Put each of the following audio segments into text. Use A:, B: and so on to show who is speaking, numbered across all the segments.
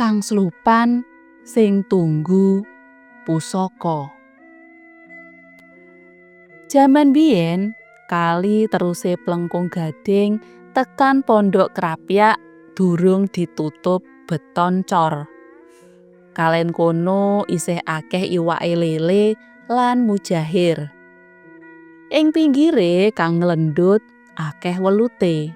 A: Kang slupan sing tunggu pusaka. Jaman biyen kali teruse Plengkung Gading tekan Pondok Krapyak durung ditutup beton cor. Kalen kono isih akeh iwake lele lan mujahir. Ing pinggire kang nglendhut akeh welute.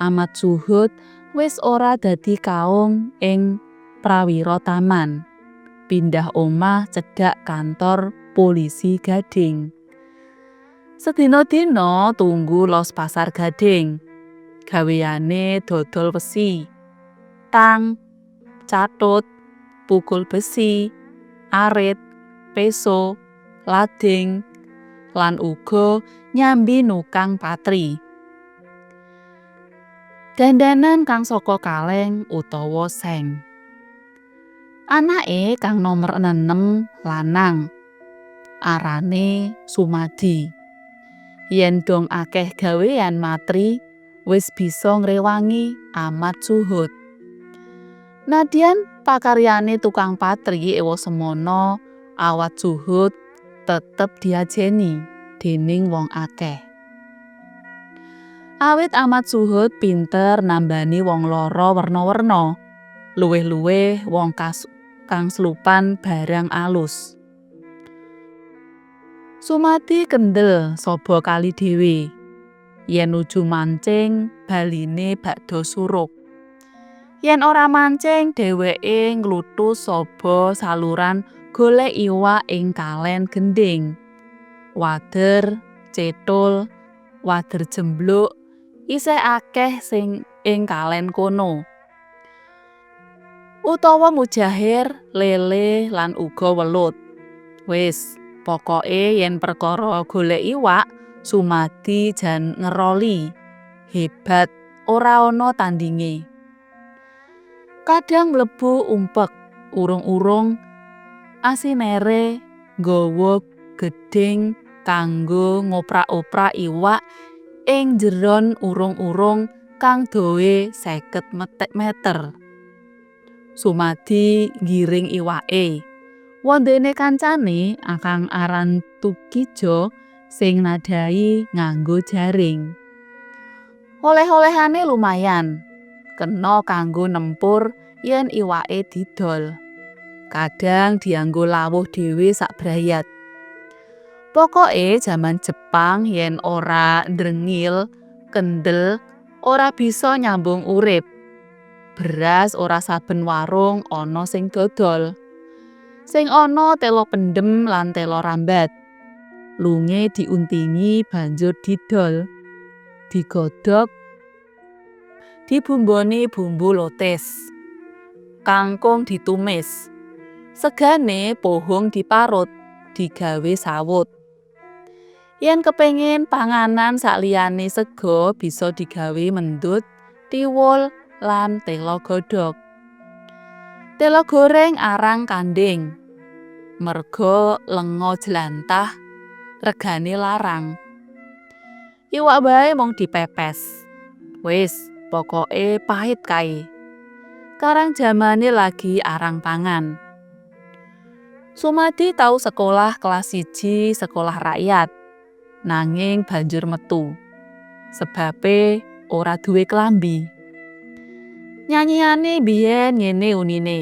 A: Amat Suhud wis ora dadi kaung ing Prawirotaman. Pindah omah cedhak kantor polisi Gading. Sedina-dina tunggu los Pasar Gading. Gaweane dodol wesi, tang, catut, pukul besi, arit, peso, lading, lan uga nyambi nukang patri. Dandanan kang saka kaleng utawa seng. Anake kang nomer 6 lanang. Arane Sumadi. Yen dong akeh gawean matri, wis bisa ngrewangi Amat Suhud. Nadyan pakaryane tukang patri ewa semono, Awat Suhud tetep diajeni dening wong akeh. Awit Amat Suhud pinter nambani wong lara werna-werna, luwih-luwih wong kang slupan barang alus. Sumadi kendel saba kali dhewe. Yen nuju mancing, baline bakda suruk. Yen ora mancing, dheweke ngluthus saba saluran golek iwak ing kalen gendhing. Wader, cethul, wader jembluk isih akeh sing ing kalen kono. Utawa mujahir, lele lan uga welut. Wis, pokoke yen perkara golek iwak, Sumadi jan ngeroli. Hebat, ora ana tandinge. Kadang mlebu umpek, urung-urung asinere nggawa gedhing kanggo ngoprak-oprak iwak ing jeron urung-urung kang dowe 50 meter. Sumadi nggiring iwake. Wondene kancane kang aran Tukijo sing nadhahi nganggo jaring. Oleh-olehane lumayan, kena kanggo nempur yen iwake didol. Kadang dianggo lawuh dhewe sak brayat. Pokoke jaman Jepang yen ora ndrengil, kendel, ora bisa nyambung urip. Beras ora saben warung ana sing dodol. Sing ana tela pendem lan tela rambat. Lunge diuntingi banjur didol. Digodhog, dibumboni bumbu lotes. Kangkung ditumis. Segane pohong diparut, digawe sawut. Yen kepengin panganan sakliyane sega bisa digawe mendut, tiwul, lan tela godhog. Tela goreng arang kandhing. Merga lenga jlantah, regane larang. Iwak wae mung dipepes. Wis, pokoke pait kae. Karang jamane lagi arang pangan. Sumadi tau sekolah kelas 1 sekolah rakyat, nanging banjur metu. Sebabe ora duwe klambi. Nyanyiane biyen ngene unine.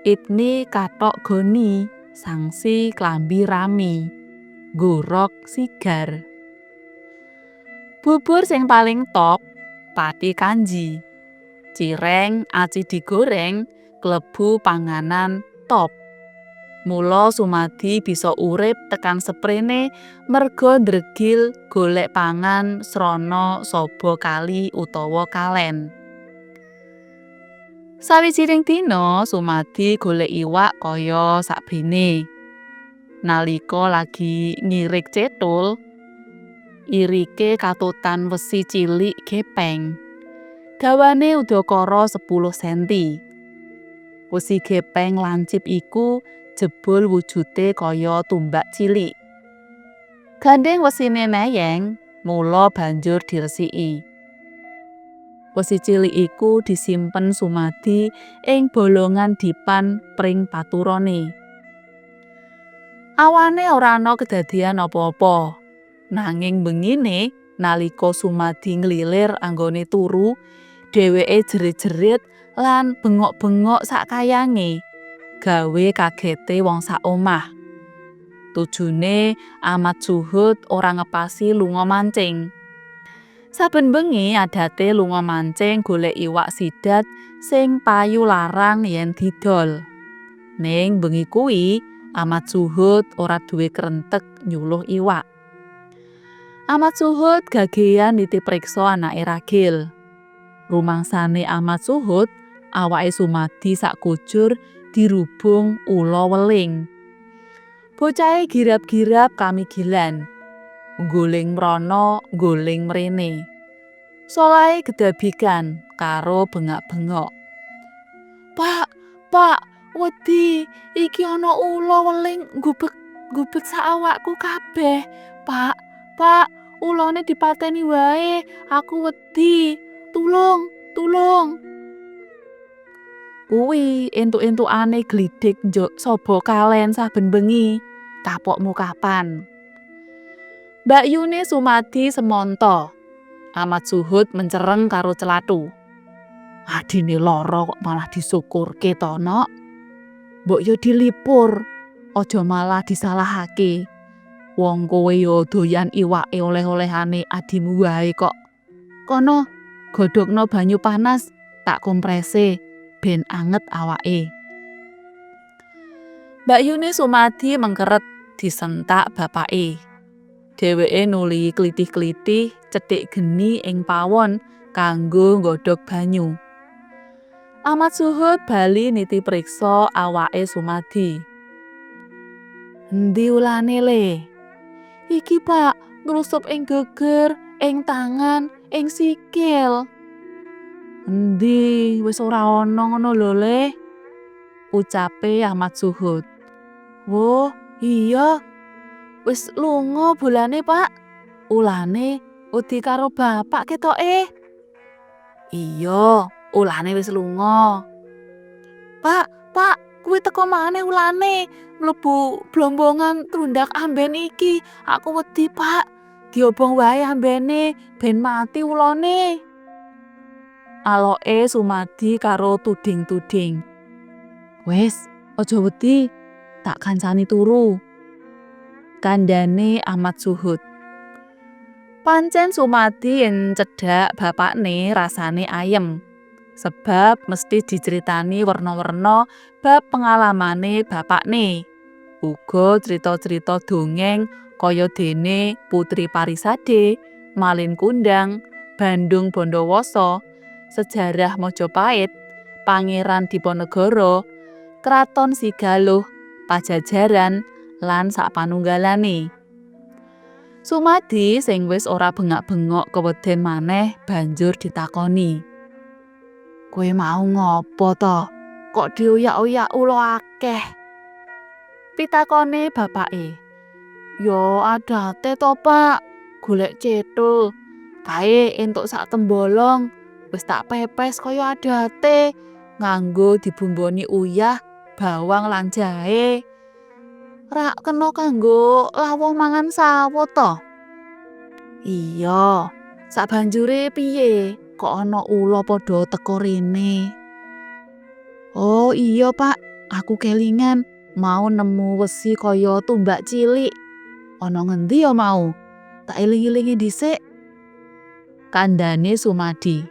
A: Idni kathok goni, sangsi klambi rami, nggo rok sigar. Bubur sing paling top, pati kanji. Cireng aci digoreng klebu panganan top. Mula Sumadi bisa urip tekan seprene merga ndregil golek pangan srana saba kali utawa kalen. Sawijining dina Sumadi golek iwak kaya sakbene. Nalika lagi ngirik cethul, irike katutan wesi cilik gepeng. Dawane udakara 10 senti. Wesi gepeng lancip iku jebul wujude kaya tumbak cilik. Gandheng wesine neyeng, mula banjur diresiki. Wesi cilik iku disimpen Sumadi ing bolongan dipan pring paturone. Awane ora ana kedadian apa-apa. Nanging bengine nalika Sumadi nglilir anggone turu, dheweke jerit-jerit lan bengok-bengok sak kayange, gawe kagete wong sak omah. Tujune Amat Suhud ora ngepasi lunga mancing. Saben bengi adate lunga mancing golek iwak sidat sing payu larang yen didol. Ning bengi kuwi Amat Suhud ora duwe krentek nyuluh iwak. Amat Suhud gageyan niti priksa anake ragil. Rumangsane Amat Suhud, awake Sumadi sakujur dirubung ula weling. Bocahe girap-girap kamigilan. Ngguling mrana, ngguling mrene. Solahe gedabikan karo bengak-bengok. "Pak, Pak, wedi, iki ana ula weling nggubek nggubek sak awakku kabeh. Pak, Pak, ulane dipateni wae, aku wedi. Tulung, tulung." Kuwi entuk-entukane glidhik njuk sobo kalen saben bengi. Kapokmu kapan? Mbakyune Sumadi semonto. Amat Suhud mencereng karo celathu. "Adine lara kok malah disyukurke to, Nok. Mbok yo dilipur, aja malah disalahake. Wong kowe yo doyan iwake oleh-olehane adimu wae kok. Kono, godhogno banyu panas, tak komprese ben anget awake." Mbakyune Sumadi mengkeret disentak bapake. Dheweke nuli klithih-klithih cethik geni ing pawon kanggo nggodhog banyu. Amat Suhud bali niti priksa awake Sumadi. "Endi ulane, Le?" "Iki, Pak, ngrusup ing geger, ing tangan, ing sikil." "Endi, wis ora ana ngono lho, Le," ucape Amat Suhud. "Woh, iya. Wis lunga bolane, Pak. Ulane wedi karo bapak ketoke." "Iya, ulane wis lunga." "Pak, Pak, kuwi teka maneh ulane, mlebu blombongan trundak amben iki. Aku wedi, Pak. Diobong wae ambene ben mati ulane." Aloke Sumadi karo tuding-tuding. "Wis, aja wedi, tak kancani turu," kandhane Amat Suhud. Pancen Sumadi yen cedhak bapakne rasane ayem. Sebab mesti diceritani werna-werna bab pengalamane bapakne. Uga crita-crita dongeng kaya dene Putri Parisade, Malin Kundang, Bandung Bondowoso, sejarah Majapahit, Pangeran Diponegoro, Kraton Sigaluh, Pajajaran, lan sapanunggalane. Sumadi sing wis ora bengak-bengok keweden maneh banjur ditakoni. "Kowe mau ngopo to? Kok dioyak-oyak ula akeh?" pitakone bapake. "Ya adate to, Pak, golek cethul. Kae entuk sak tembolong, wis tak pepes kaya adate, nganggo dibumboni uyah, bawang lan jahe. Rak kena kanggo lawuh mangan sawo to?" "Iya, sabanjure piye? Kok ana ula padha teka rene?" "Oh iya, Pak, aku kelingan mau nemu wesi kaya tumbak cilik. Ana ngendi ya mau? Tak eling-elingi dhisik," kandhane Sumadi.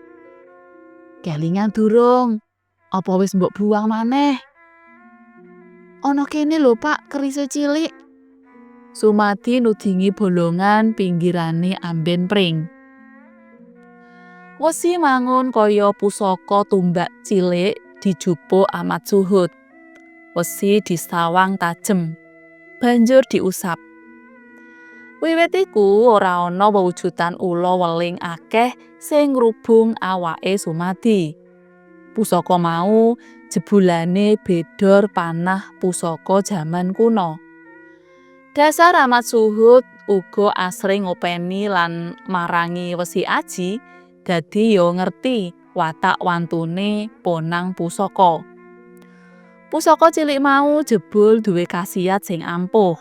A: "Kelingan durung? Apa wis mbok buang maneh?" "Ana kene lho, Pak, kerise cilik." Sumadi nudingi bolongan pinggirane amben pring. Wesi mangun kaya pusaka tumbak cilik dijupuk Amat Suhud. Wesi disawang tajem, banjur diusap. Wiwit iku ora ana wewujudan ula weling akeh sing ngrubung awake Sumadi. Pusaka mau jebulane bedor panah pusaka jaman kuno. Dasar Amat Suhud uga asring ngopeni lan marangi wesi aji, dadi ya ngerti Watak wantune ponang pusaka. Pusaka cilik mau jebul duwe khasiat sing ampuh.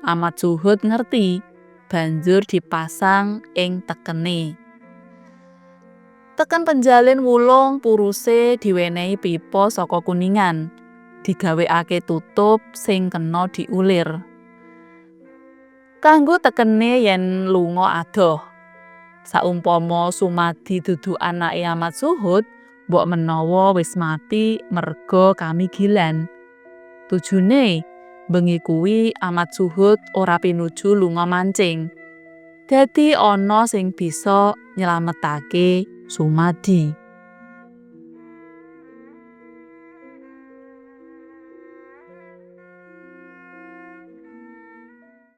A: Amat Suhud ngerti, banjur dipasang ing tekene. Teken penjalin wulung puruse diwenehi pipa saka Kuningan, digawekake tutup sing kena diulir. Kanggo tekene yen lunga adoh. Saumpama Sumadi dudu anake Amat Suhud, mbok menawa wis mati merga kamigilan. Tujune, bengi kuwi Amat Suhud ora pinuju lunga mancing. Dadi ana sing bisa nylametake Sumadi.